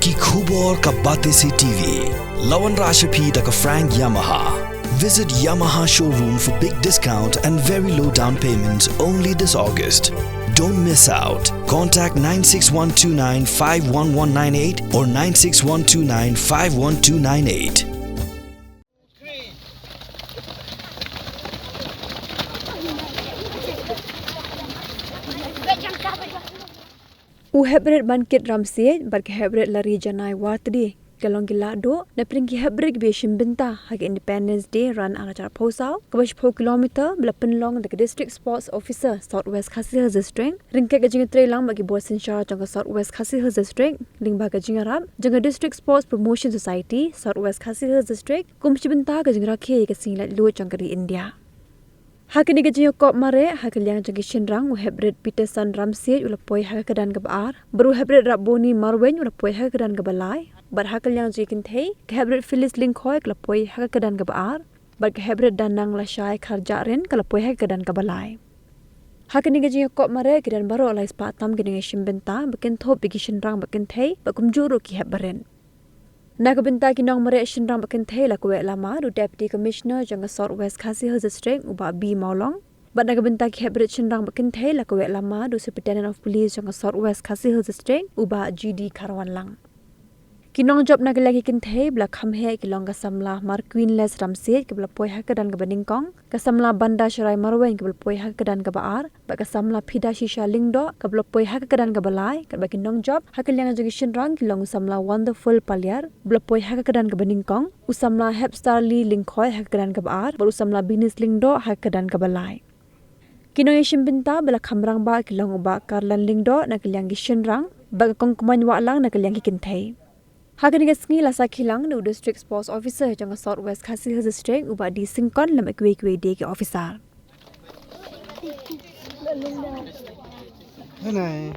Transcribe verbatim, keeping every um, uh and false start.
Ki khubor ka Batesi T V. La wanrah sha phi da ka Frank Yamaha. Visit Yamaha showroom for big discount and very low down payment only this August. Don't miss out. Contact nine six one two nine five one one nine eight or nine six one two nine five one two nine eight. U Heprit Bankit Ramsiej bad ka Heprit Lari Janai Wartdi ka long ki lahduh na pdeng ki heprit kiba ïashim bynta ha ka Independence Day Run ar hajar arphew saw kaba shiphew kilometer ba la pynlong da ka District Sports Officer South West Khasi Hills District, ryngkat ka jingïatreilang bad ki bor synshar jong ka South West Khasi Hills District lyngba ka jingïarap jong ka District Sports Promotion Society South West Khasi Hills District, kum shi bynta ka jingrakhe ïa ka sngi laitluid jong ka ri India. Ha kane ka jingïakop mareh ha ka liang jong ki shynrang, u Heprit Peterson Ramsiej u la poi ha ka kyrdan kaba ar, bad u Heprit Raboni Marwein u la poi ha ka kyrdan kaba lai, bad ha ka liang jong ki kynthei, ka Heprit Phyllis Lyngkhoi ka la poi ha ka kyrdan kaba ar, bad ka Heprit Danang Lashai Kharjahrin ka la poi ha ka kyrdan kaba lai. Ha kane ka jingïakop mareh ki don baroh lai spah tam ki nongïashim bynta ba kynthup ïa ki shynrang bad kynthei bad kumjuh ruh ki hep barit. Na ka bynta ki nongmareh shynrang bad kynthei la kweh lama da u Deputy Commissioner jong ka South West Khasi Hills District u Bah B Mawlong. Bad na ka bynta ki heprit shynrang bad kynthei la kweh lama da u Superintendent of Police jong ka South West Khasi Hills District u Bah G D Kharwanlang. Ki nongjop na ka liang ki kynthei ba la kham heh ki long ka samla Marquinless Ramsiej kaba la poi ha ka kyrdan kaba nyngkong, ka samla Banda Sharai Marwein kaba la poi ha ka kyrdan kaba ar, bad ka samla Phidashisha Lyngdoh kaba la poi ha ka kyrdan kaba lai, katba ki nongjop ha ka liang jong ki shynrang ki long u samla Wonderful Paliar ba la poi ha ka kyrdan kaba nyngkong, u samla Hepstarly Lyngkhoi ha ka kyrdan kaba ar, bad u samla Binis Lyngdoh ha ka kyrdan kaba lai. Ki nongïashim bynta ba la kham rangbah ki long u Bah Karlan Lyngdoh na ka liang ki shynrang, bad ka Kong Kmaiñ Wahlang na ka liang ki kynthei. Ha kane ka sngi la sakhi lang da u District Sports Officer jong ka South West Khasi Hills District u Bah D Syngkon lem bad kiwei kiwei de ki officer. Hanai.